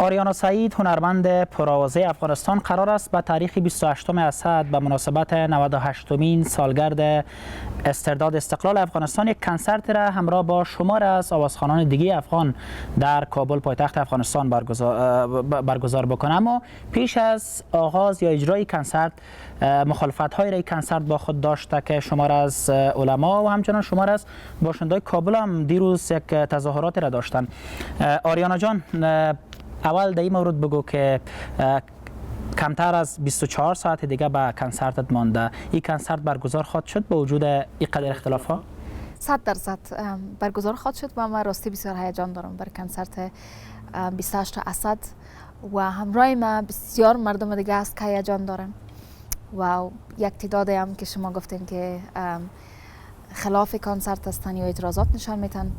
آریانا سعید، هنرمند پرآوازه افغانستان، قرار است به تاریخ 28 اسد به مناسبت 98مین سالگرد استرداد استقلال افغانستان یک کنسرت را همراه با شمار از آوازخوانان دیگه افغان در کابل، پایتخت افغانستان، برگزار بکنه. اما پیش از آغاز یا اجرای کنسرت، مخالفت های را کنسرت با خود داشته که شمار از علما و همچنان شمار از باشندای کابل هم دیروز یک تظاهرات را داشتن. آریانا جان، اول در این مورد بگو که کمتر از 24 ساعت دیگه به کنسرتت مانده. این کنسرت برگزار خواهد شد با وجود این قدر اختلاف ها؟ 100% برگزار خواهد شد و من راستی بسیار هیجان دارم بر کنسرت 28 اسد و همراه ما بسیار مردم دیگه است که هیجان دارن و یک تعداد هم که شما گفتین که خلاف کنسرت هستن یا اعتراضات نشان میتن،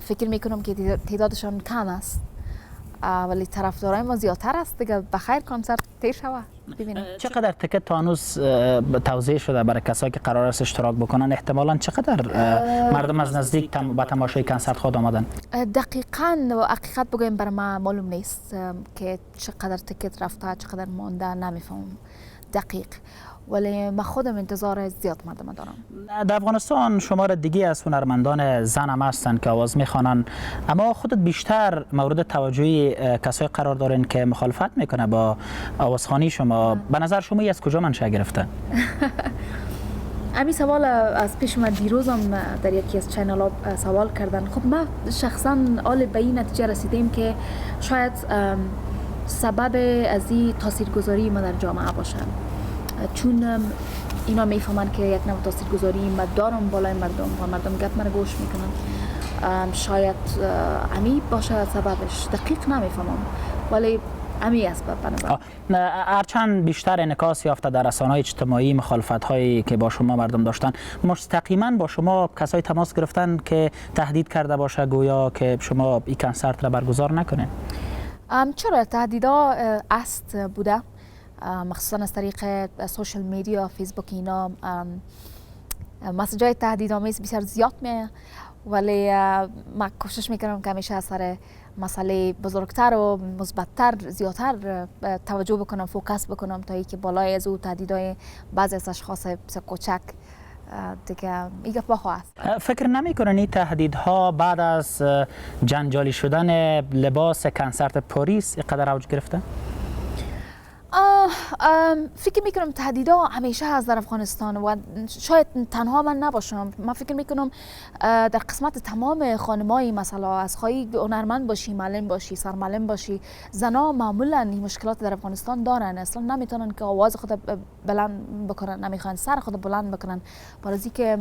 فکر میکنم که تعدادشان کم است، ولی طرفدارای ما زیادتر است. دیگه بخیر کنسرت تیر شوه، ببینیم. چقدر تکت تا هنوز توزیع شده برای کسایی که قرار است اشتراک بکنن؟ احتمالا چقدر مردم از نزدیک به تماشای کنسرت خود آمدن؟ دقیقا و حقیقت بگویم، برای ما معلوم نیست که چقدر تکت رفته، چقدر مانده، نمیفهمم دقیق، ولی من خودم انتظار زیاد مردم دارم. در افغانستان شمار دیگه از هنرمندان زن هم هستند که آواز میخوانند، اما خودت بیشتر مورد توجه کسای قرار دارین که مخالفت میکنه با آوازخوانی شما. به نظر شما از کجا منشأ گرفته؟ امی سوال از پیش من دیروزم در یکی از channel ها سوال کردن. خب، ما شخصا حال به این نتیجه رسیدیم که شاید سبب از این تاثیرگذاری ما در جامعه باشه، چون اینا میفهمن که یک نوع تاثیرگذاری ما دارم بالای مردم و مردم گپ مرا گوش میکنن. شاید امی باشه سببش. دقیق نمیفهمم، ولی امی اسباب به نظر. هرچند بیشتر انعکاس یافته در رسانه‌های اجتماعی، مخالفت هایی که با شما مردم داشتن، مستقیما با شما کسایی تماس گرفتن که تهدید کرده باشه گویا که شما این کنسرت را برگزار نکنین؟ چرا، تهدیدا است، بوده، مخصوصا از طریق social media، فیسبوک اینا message های تهدیدآمیز بسیار زیاد میایه، ولی من کوشش میکنم که همیشه از سر مسئله بزرگتر و مثبتتر زیادتر توجه بکنم، focus بکنم، تا اینکه بالای از او تهدیدهای بعضی از اشخاص بسیار کوچک دیگه این گپ است. فکر نمی کنین این تهدیدها بعد از جنجالی شدن لباس کنسرت پاریس اینقدر اوج گرفته؟ فکر میکنم تهدیدها همیشه هست در افغانستان و شاید تنها من نباشم. من فکر میکنم در قسمت تمام خانمای، مثلا از خواهی هنرمند باشی، معلم باشی، سرمعلم باشی، زنا معمولا این مشکلات در افغانستان دارن. اصلا نمیتونن که آواز خود بلند بکنن، نمیخوان سر خود بلند بکنن، برای که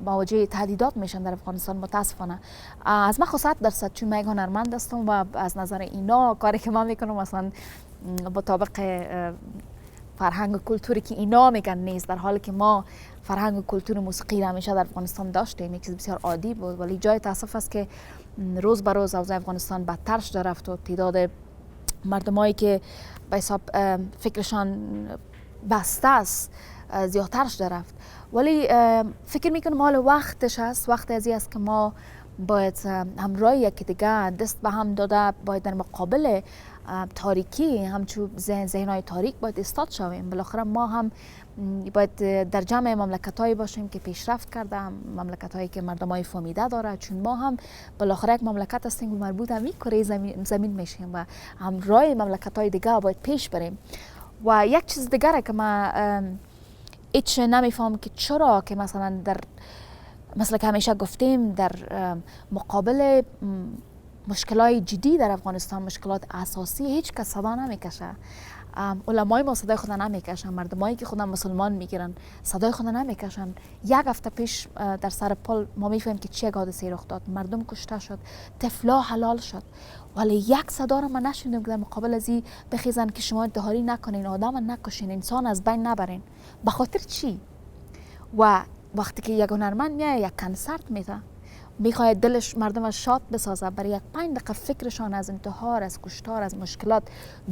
مواجه تهدیدات میشن در افغانستان متاسفانه. از من خو 100%، چون من یک هنرمند هستم و از نظر اینا کاری که من میکنم مثلا مطابق فرهنگ و کلتوری که اینا میگن نیست، در حالی که ما فرهنگ و کلتور موسیقی را همیشه در افغانستان داشتیم، یک چیز بسیار عادی بود. ولی جای تاسف است که روز به روز اوضاع افغانستان بدتر شده رفت و تعداد مردمایی که به حساب فکرشان بسته است زیادتر شده رفت. ولی فکر میکنم حال وقتش است، وقت ازی است که ما باید همراه یکی دیگه دست به هم داده باید در مقابل تاریکی، همچو ذهنهای تاریک باید استاد شویم. بالاخره ما هم باید در جمع مملکت هایی باشیم که پیشرفت کرده، مملکت هایی که مردم های فهمیده داره، چون ما هم بالاخره یک مملکت هستیم و مربوط همی کره زمین میشیم و همراه مملکت های دیگه باید پیش بریم. و یک چیز دیگه که ما هیچ نمیفهم که چرا که مثلا در مثلا که همیشه گفتیم، در مقابل مشکلات جدی در افغانستان، مشکلات اساسی، هیچ کس صدا نمیکشه. علمای ما صدای خود نمیکشن، مردمایی که خودم مسلمان میگیرن صدای خود نمیکشن. یک هفته پیش در سر پل ما میفهمیم که چه حادثه رخ داد، مردم کشته شد، طفلا حلال شد، ولی یک صدا رو من نشنیدم که در مقابل ازی بخیزن که شما انتحاری نکنین، آدم نکشین، انسان از بین نبرین. به خاطر چی؟ و وقتی که یک هنرمند میایه یک کنسرت میده، میخواهد دلش مردم شاد بسازه، برای یک 5 دقیقه فکرشان از انتحار، از کشتار، از مشکلات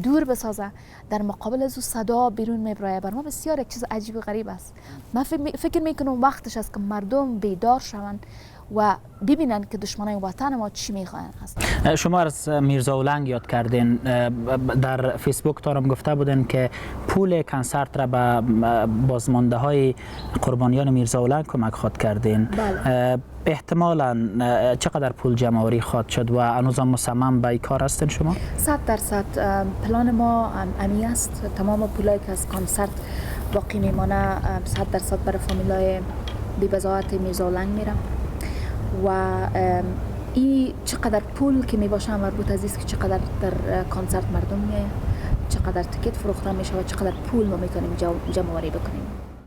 دور بسازه، در مقابل از او صدا بیرون میبرایه. بر ما بسیار یک چیز عجیب و غریب است. من فکر میکنم وقتش است که مردم بیدار شوند. و ببینن که دشمنای وطن ما چی میخواین هست. شما از میرزا اولنگ یاد کردین، در فیسبوک تارم گفته بودن که پول کنسرت را به بازمانده های قربانیان میرزا اولنگ کمک خواد کردین. بله. احتمالاً چقدر پول جمع آوری خواهد شد و هنوز هم مصمم به این کار هستین شما؟ 100% پلان ما امی است. تمام پولایی که از کنسرت باقی میمانه 100% برای فامیلای بی‌بضاعت میرزا اولنگ میره و این چقدر پول که میباشه مربوط از است که چقدر در کنسرت مردم میایه، چقدر ticket فروخته میشه و چقدر پول ما میتونیم جمع آوری بکنیم.